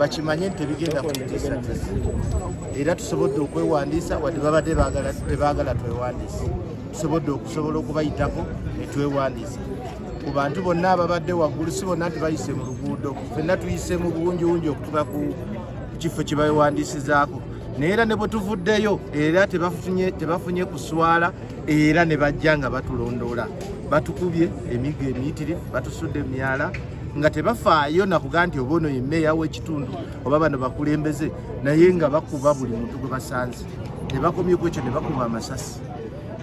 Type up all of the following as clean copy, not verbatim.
Bakimanye nti tebigenda kutiisatiisa, era tusobodde okwewandiisa wadde babadde tebaagala twewandiise. Tusobodde okusobola okubayitako ne twewandiisa. Ku bantu bonna ababadde waggulu, si bonna nti bayise mu luguudo, ffenna tuyise mu bungiwungi okutuka ku kifo kye bawewandiisizaako. Naye era ne bwe tuvuddeyo, era tebafunye kuswala, era ne bajja nga batulondoola, batukubye emiggo emiyitirivu, batusudde emyala nga tebafaayo nakuga nti oba ono ye mmeeya w'ekitundu oba bano bakulembeze, naye nga bakuba buli muntu gwe basanze. Tebakomye ku ekyo, ne bakuba amasasi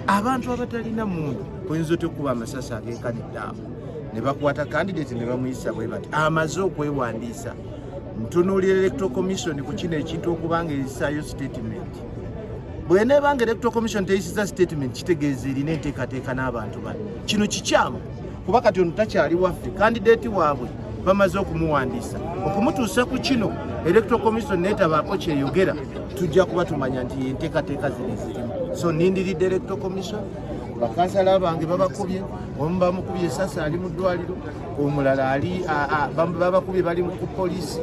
abantu abatalina mundu. Oyinza otya okukuba amasasi agenkanidde awo? Ne bakwata candidate ne bamuyisa bwe bati amaze okwewandiisa. Ntunuulira Electoral Commission ku kino ekintu okubanga eyisaayo statement. Bweneebanga Electoral Commission teyisiza statement, kitegeeza erina enteekateeka n'abantu bano. Kino kikyamu, kuba kati ono takyali waffe, candidate waabwe bamaze okumuwandiisa. Okumutuusa ku kino, Electoral Commission neetabaako kyeyogera, tujja kuba tumanya nti enteekateeka zino zirimu. So nindiridde Electoral Commission. Bakansala bange babakubye, omu bamukubye esasi ali mu ddwaliro, omulala ali babakubye bali ku poliisi,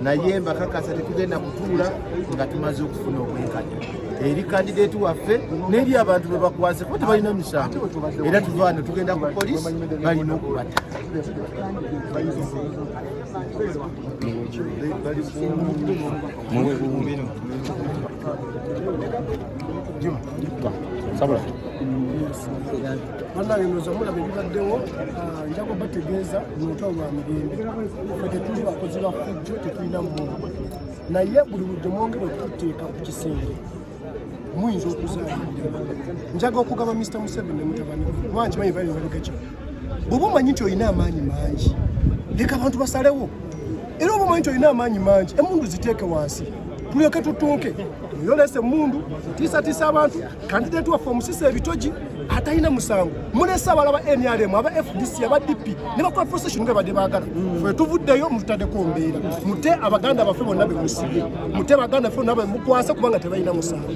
naye mbakakasa tetugenda kutuula nga tumaze okufuna obwenkanya eri candidate waffe n'eri abantu be bakwase, kuba tebalina misango. Era tuva wano tugenda ku poliisi, balina okubata. Bannange, ndowooza mulaba ebibaddewo. Njaga bategeeza lutalo lwa mirembe. Ffe tetuli bakozi ba ffujjo, tetulina mmundu, naye buli ludde mwongere okututeeka ku kisenge, muyinza okuzaalira. Njaga okugamba Mr Museveni ne mutabani we, kuba nkimanyi bali mabega kino. Bw'oba omanyi nti olina amaanyi mangi, leka abantu basalewo. Era oba omanyi nti olina amaanyi mangi, emundu ziteeke wansi, tulyoke tutunke. Oyolesa emundu, otiisatiisa abantu, candidate waffe omusisa ebitogi atalina musango. Mulese abalaba NRM, aba FDC, aba DP ne bakola procession nga badde baagala. Ffe tuvuddeyo, mututaddeko mbeera. Mute abaganda baffe bonna bemusibye, mute baganda baffe bonna bemukwase, kubanga tebalina musango.